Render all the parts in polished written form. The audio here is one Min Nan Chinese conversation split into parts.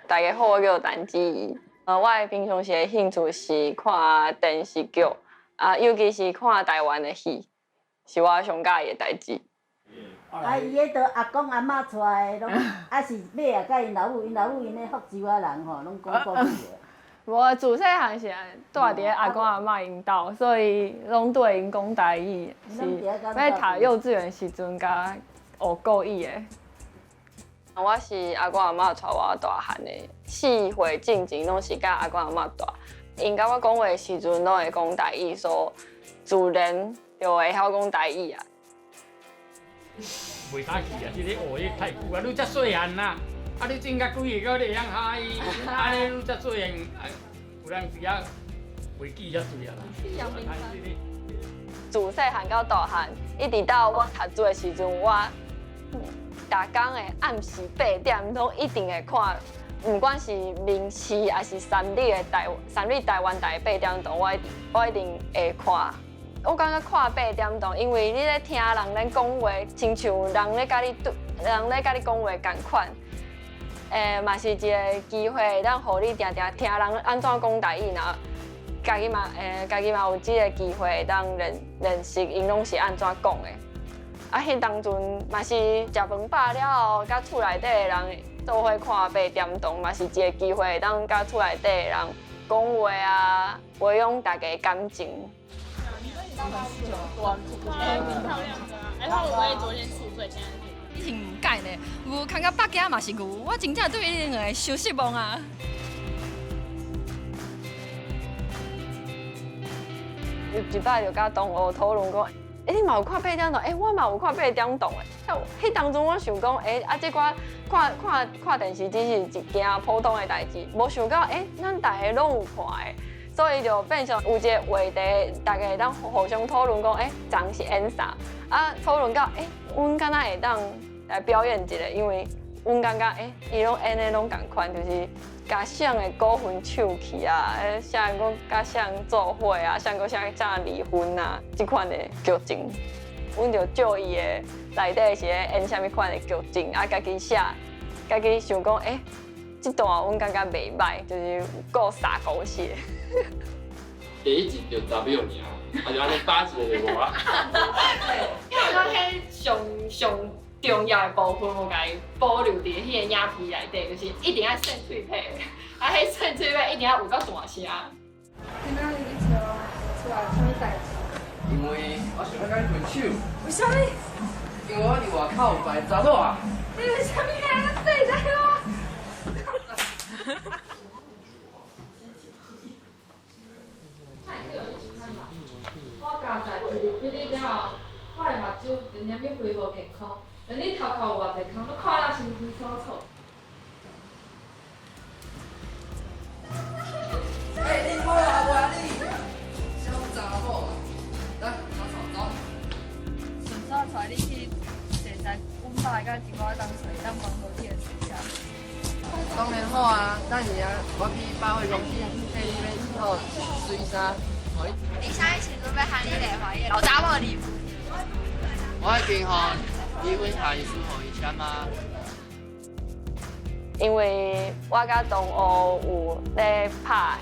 大家好，我叫陳子怡。我的平常時的興趣是看電視劇，啊，尤其是看台灣的戲，是我上佮意的代誌。啊，伊彼都阿公阿嬤帶的，攏啊是尾仔佮𪜶老母，𪜶老母𪜶咧福州仔人吼，攏講國語的。無，自細漢是住佇咧阿公阿嬤𪜶兜，所以攏對𪜶講台語。是欲讀幼稚園時陣才學國語的。我是阿公阿嬤帶我大漢的，4歲進前攏是佮阿公阿嬤蹛。𪜶佮我講話的時陣攏會講台語，所以自然就會曉講台語啊。袂使去啊！這个學得太久啊，你才細漢啦，啊你整甲幾个，閣你會曉哈伊，啊你愈才細漢，啊有當時啊袂記遐濟啊啦。自細漢到大漢，一直到我讀書的時陣，我逐工的暗時八點攏一定會看，毋管是民視抑是三立的台三立台灣台八點檔，我一定會看。我感覺看八點檔，因為你咧聽人咧講話，親像人咧佮你對，人咧佮你講話仝款。嘛是一個機會，當予你定定聽人按怎講台語，然後家己嘛有這个機會當練習𪜶攏是按怎講的。啊，彼當陣嘛是食飯飽了後，佮厝內底的人做伙看八點檔，嘛是一个機會當佮厝內底的人講話啊，培養大家感情。漂亮的啊！然後我也昨天宿醉，現在以前毋敢呢，牛牽到北京嘛是牛，我真正對𪜶兩个傷失望啊！有一擺就佮同學討論講，欸，你嘛有看八點檔？欸，我嘛有看八點檔的。彼當陣我想講，欸，啊，這寡看看看電視只是一件普通的代誌，無想到，欸，咱大家攏有看的，所以就變成有一个話題，大家會當互相討論講，欸，昨昏是演啥？啊，討論到，欸，阮敢若會當來表演一下，因為阮感覺，欸，伊攏演的攏仝款，就是共誰的股份搶去啊，欸，誰閣佮誰做伙啊，誰閣誰怎離婚啊，這款的劇情，阮就照伊的內底是咧演啥物款的劇情，啊，家己寫，家己想講，欸，這段阮感覺袂䆀，就是有夠灑狗血。第一集就十秒爾，啊就按呢打一个就無啊。因為我彼上上重要的部分，無共伊保留佇彼个影片內底，就是一定愛搧喙䫌，啊，彼搧喙䫌一定愛有夠大聲。今仔日你找我出來啥物代誌？因為我想欲佮你分手。為啥物？因為我佇外口有別个查某啊。你為啥物愛按呢對待我？我加在一入比你了後，我的目睭漸漸欲恢復健康，連你頭殼有偌濟空，攏看得清清楚楚。欸，你好啊，無啊你，小查某，來，走走走。順手帶你去坐在阮爸佮一寡同事當幫助你的學校。當然好啊，等下我去百貨公司替你買一套水衫，予你。你啥物時陣欲和你離婚？老查某離婚。我已經予離婚協議書予伊簽啊。因為我佮同學有咧拍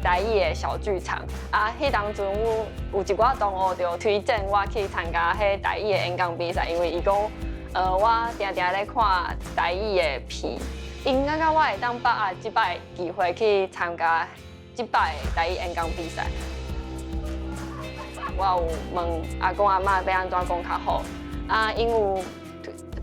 台語的小劇場，啊，彼當陣有有一寡同學就推薦我去參加彼台語的演講比賽，因為伊講，我定定咧看台語的片，𪜶感覺我會當把握這擺機會去參加這擺的台語演講比賽。我有問阿公阿嬤欲按怎講較好，啊，𪜶有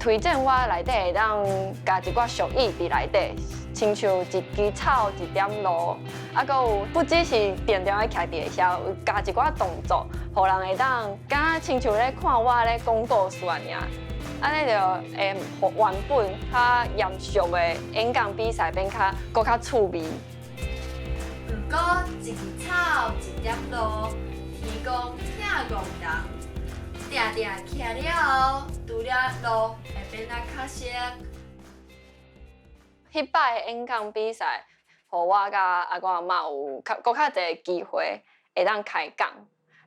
推薦我內底會當加一寡俗語佇內底，親像一枝草一點露，啊，閣有不只是定定愛徛佇咧遐，有加一寡動作，予人會當敢若親像咧看我咧講故事按呢。按呢就會予原本較嚴肅的演講比賽變較閣較趣味。毋過一枝草一點露，天公疼戇人，定定徛了後，除了路會變得較熟。彼擺的演講比賽，予我佮阿公阿嬤有較閣較濟機會會當開講，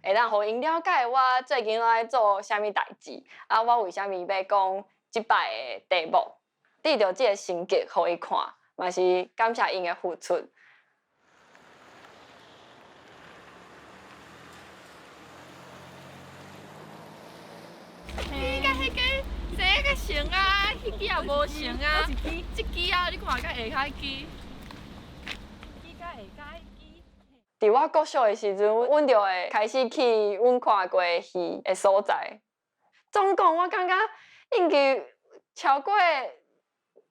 會當予𪜶了解我最近攏咧做啥物代誌，啊，我為啥物欲講這擺的題目，對著這个成績予伊看，嘛是感謝𪜶的付出。彼甲彼个生个成啊，彼支也无成啊，這支啊，你看甲下跤彼支。佇我國小的時陣，阮就會開始去阮看過的戲的所在。總共我感覺應該超過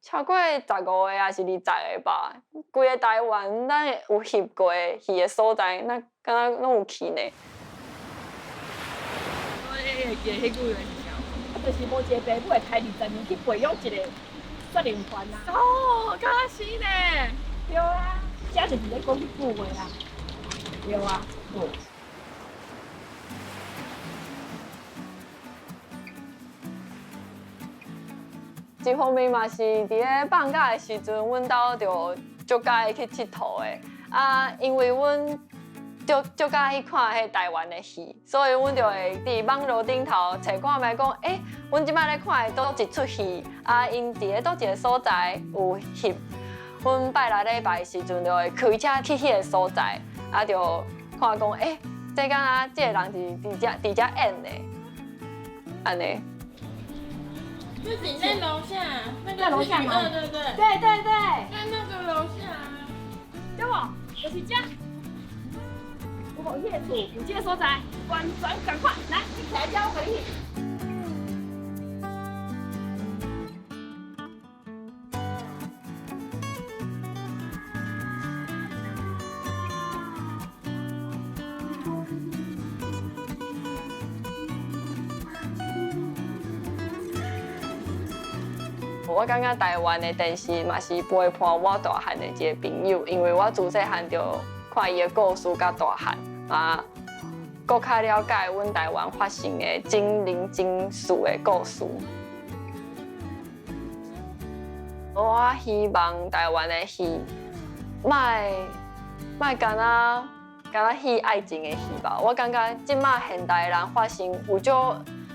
15個，抑是20個吧。規個台灣，咱有翕過戲的所在，咱敢若攏有去呢。我會記彼句話是啥？就是無一個爸母會開20年去培養一個少年團啊。哦，敢若是呢。對啊，這就是咧講彼句話啊。對啊，好。一方面嘛是佇咧放假的時陣，阮兜就足佮意去𨑨迌的。啊，因為阮足足佮意看彼台灣的戲，所以阮就會佇網路頂頭揣看覓講，欸，阮這擺咧看的佗一齣戲，啊，𪜶佇咧佗一個所在有翕。阮拜六禮拜的時陣就會開車去彼個所在，啊，就看講，欸，這敢若這个人是佇遮演的，按呢。自己在樓下，那個在樓下嗎？對對對。對對對。在那個樓下。對無？就是這。有無？彼个厝有這个所在，完全仝款。來，你徛遮，我共你翕。我感覺台灣的電視嘛是陪伴我大漢的一個朋友，因為我自細漢就看伊的故事佮大漢，啊，閣較了解阮台灣發生的真人真事的故事。我希望台灣的戲，莫莫干焦干焦戲愛情的戲吧。我感覺這馬現代人發生有足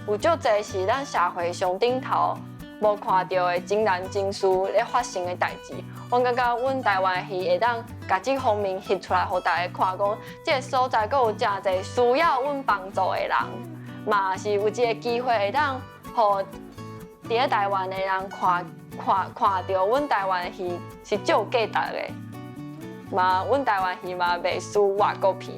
有足濟是咱社會上頂頭無看著的真人真事咧發生的代誌。我感覺阮台灣的戲會當共這方面翕出來，予大家看，講這个所在閣有誠濟需要阮幫助的人，嘛是有這个機會會當予佇咧台灣的人看看看著阮台灣的戲是足有價值的，嘛阮台灣戲嘛袂輸外國片。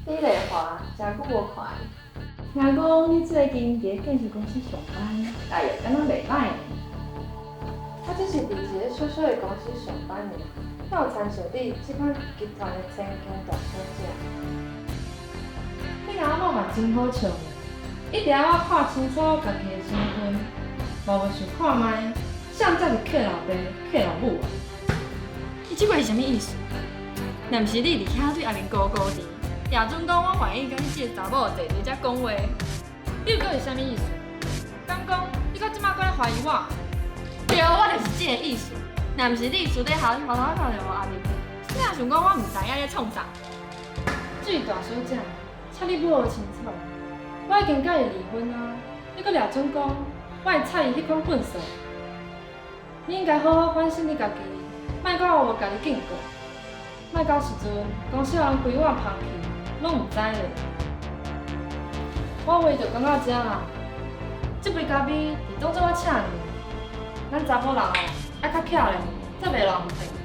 李麗華，誠久無看你。聽講你最近佇咧建設公司上班，待遇敢若袂䆀呢？我只是佇一个小小的公司上班爾，哪有親像你這款集團的千金大小姐？你阿某嘛真好笑呢，一直愛我看清楚家己的身份，嘛無想看覓，啥才是客老爸、客老母啊？你這話是啥物意思？若毋是你佇遐對阿明勾勾缠，也準講我願意佮你這个查某坐佇遮講話，你又閣是啥物意思？敢講你到這馬閣咧懷疑我？對，我就是這个意思。若毋是你私底下偷偷打電話予阿明，你若想講我毋知影咧創啥？至於大小姐，請你摸清楚，我已經佮伊離婚啊，你閣掠準講我會採伊彼款笨手？你應該好好反省你家己，莫閣烏白共你警告，莫到時陣公司人規碗芳去，攏毋知咧。我話就講到這啦，這杯咖啡就當做我請你。咱查某人哦，愛較巧咧，才袂浪費。